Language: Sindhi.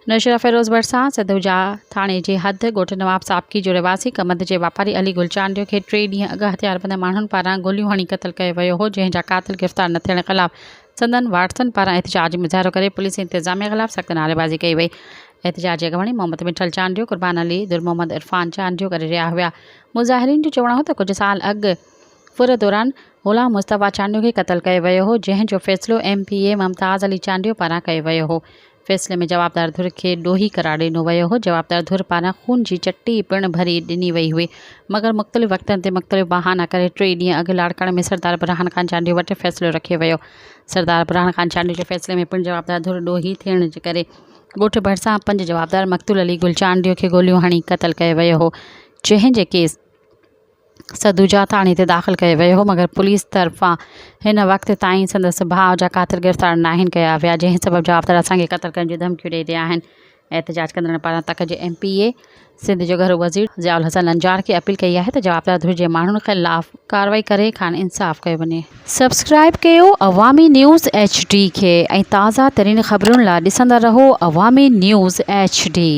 نوشهروفيروز ڀرسان سڌوجا ٿاڻي جي حد ڳوٺ نواب صاحبڪي جو رهواسي ڪمند جي واپاري علي گل چانڊيو کي ٽي ڏينهن اڳ هٿياربند ماڻهن پاران گوليون هڻي قتل ڪيو ويو هو جنهن جا قاتل گرفتار نه ٿيڻ خلاف سندن وارثن پاران احتجاجي مظاهرو ڪري پوليس انتظاميا خلاف سخت نعريبازي ڪئي وئي احتجاج جي اڳواڻي محمد مٺل چانڊيو قربان علي در محمد عرفان چانڊيو ڪري رهيا هيا مظاهرين جو چوڻ هو ته ڪجهه سال اڳ ڦر دوران غلام مصطفيٰ چانڊيو کي قتل ڪيو ويو هو جنهن جو فيصلو M P A Mumtaz Ali Chandio پاران ڪيو ويو هو فيصلي ۾ جوابدار ڌر کي ڏوهي قرار ڏنو ويو هو، جوابدار ڌر پاران خون جي چٽي پڻ ڀري ڏني وئي هئي، مگر مختلف وقتن تي مختلف بهانا ڪري ٽي ڏينهن اڳ لاڙڪاڻي ۾ سردار برهان خان چانڊيو وٽ فيصلو رکيو ويو، سردار برهان خان چانڊيو جي فيصلي ۾ پڻ جوابدار ڌر ڏوهي ٿيڻ جي ڪري ڳوٺ ڀرسان پنج جوابدار مقتول علي گل چانڊيو کي گوليون هڻي قتل ڪيو ويو هو، جنهن جي ڪيس. سدوجا ٿاڻي تي داخل ڪيو ويو هو مگر پوليس طرفان هن وقت تائين سندس ڀاء جا قاتل گرفتار ناهن ڪيا ويا جنهن سبب جوابدار اسان کي قتل ڪرڻ جون ڌمڪيون ڏئي رهيا آهن احتجاج ڪندڙن پاران تڪ جي ايم پي اي سنڌ جو گهرو وزير ضياء الحسن لنجار کي اپيل ڪئي آهي ته جوابدار ڌر جي ماڻهن خلاف ڪارروائي ڪري کان انصاف ڪيو وڃي. سبسڪرائب ڪيو عوامي نيوز ايڇ ڊي کي ۽ تازه ترين خبرن لا ڏسندا رهو عوامي نيوز ايڇ ڊي.